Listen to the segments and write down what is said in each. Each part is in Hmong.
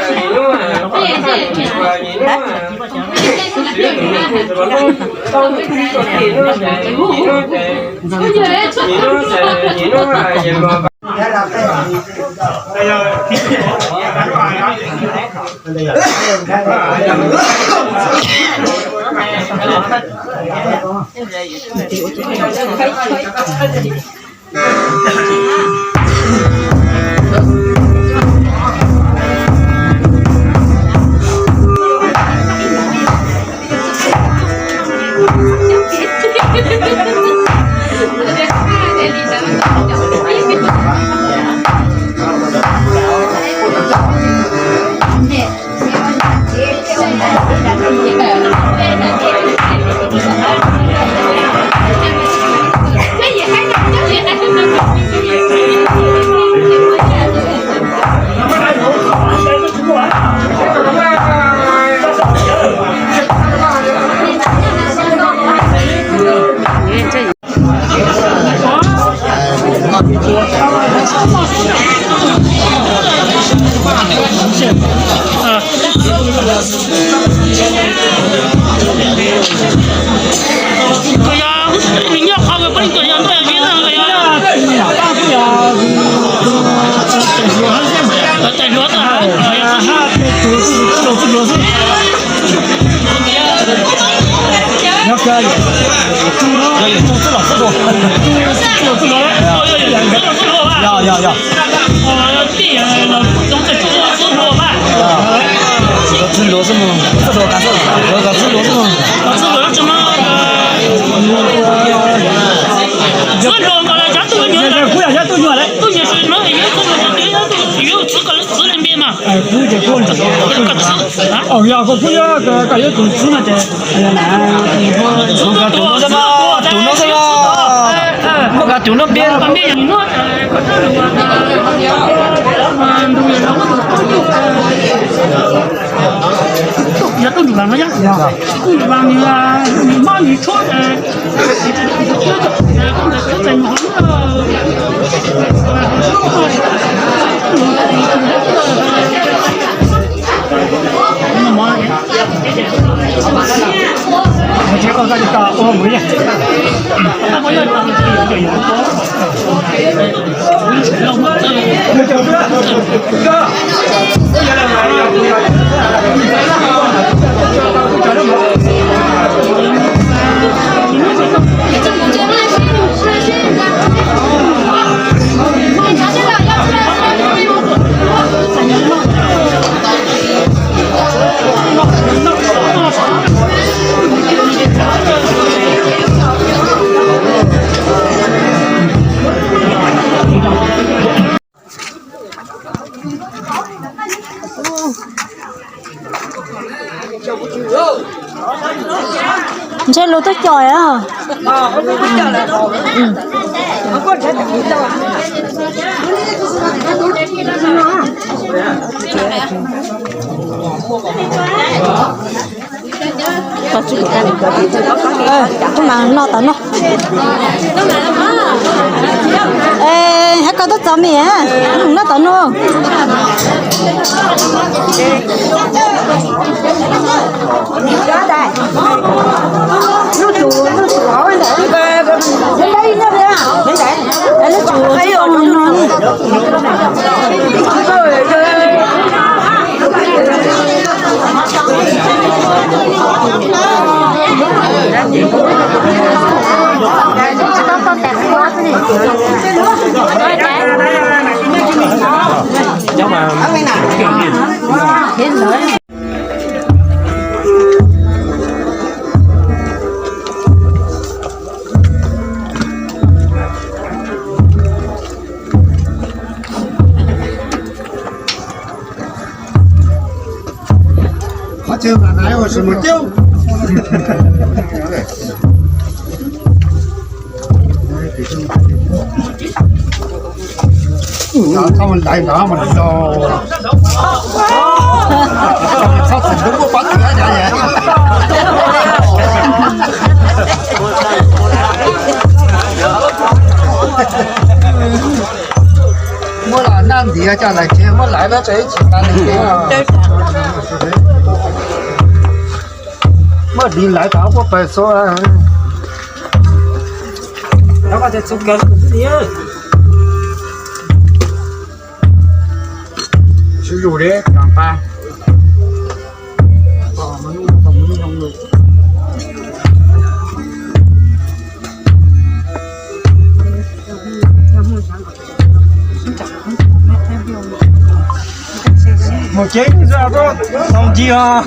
Nws nyob qhov kws peb leej twg yog ntuj yog txiv ntag, yog tais hluav taws, Yog koj pub yuav koj yuav tus txwb no ces, tus no xwb, tus no xwb, muaj koj Cov no pia pab me yog nws no, yog tuj ntsuj vas no, tuj ntsuj vas nws, nws mob nws tshuab. Ntshe lus twb coj a. Kuv mas noj tau no. Hab koj tub txom me, noj tau no. Qhov chaw mas nais ua sim mus coob. Txhob laiv nrov mas do. Txhob txwm dub muaj pob tw. Muab los naj ntiav coj lais tsev, muab laiv nab tsev ib tsis tas li tsev. Muab div laiv tau puab pawg xua. Sib zus li. Mus tsev tau ncig os.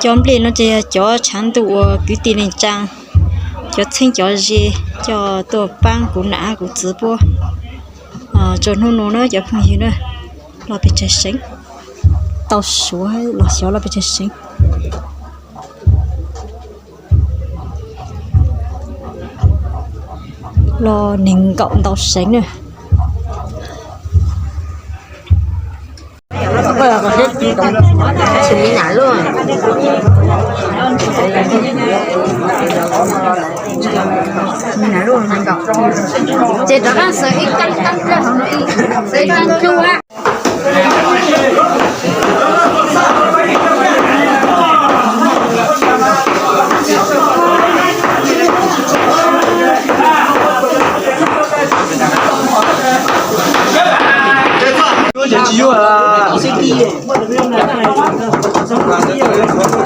Cov nplej no ces yog cov tshav ntuj uas kwv tij neej tsaa, cov txheeb cov ze coj tuaj paab kuv nam kuv txwv puab. Txug hnub no na cov phooj ywg na, los pes tsawg seev, tau suav los xyov los pes tsawg seev. Los neeg nkaum ntau seev na. Ces rov qab xaws ib kab kab plaub hauv no, xaws ib kab cub. Kuv vim kuv tas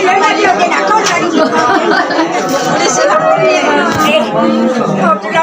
kuv dlaab yug hab muam yug tas sib ntsib ua ke, tus hauv plawv no ces yog kuv dlaab yug, ib ob tug ces yog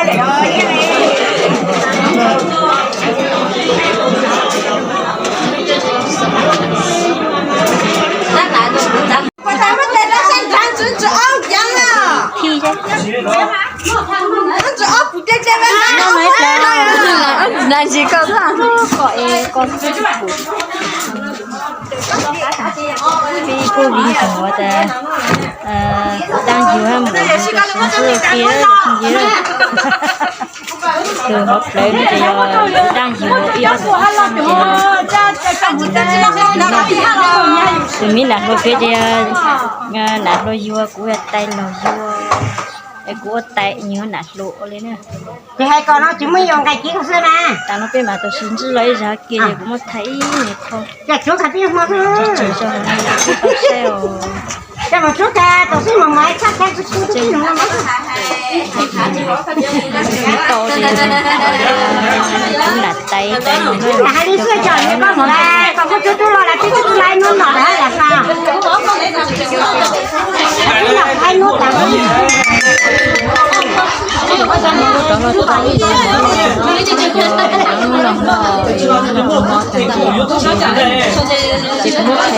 tus miv nam hluas peb ces yog nam hluas yug, kuv yog tais laug yug, es kuv ua tais, nws yog nam hluas ua li na. Ces hais kom no tsis muaj yus nqaij ceeb xwb na. Tas no peb mam tau sib ntsib los ib zag ke ces kuv muab thaij ib nyuag qho. Ces tsuav qhov twb yog hmo xwb. Tso hauv no kuv tau saib os. Ces mus tsuav tas tam sim no mas tshaj tshaj tsuj tsuj tsuj no. Tau ces kuv nam tais tais no. Kuv nam hais li xwb tso, koj mus lawm, koj kuj tsuj tsuj los lawm, tsuj tsuj lawm ib hnub no lawm hab yam no. Ib hnub tas. Ces kuv muab thaij ib qho ib me me tsev no xwb, yog kuv mus tsev los, kuv mus tsev ces kuv mus sib nrau thaij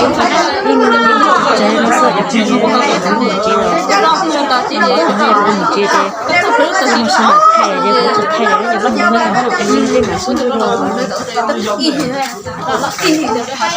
ces kuv tsis thaij lawm, ces kuv mus nrau thaij ib me me xwb.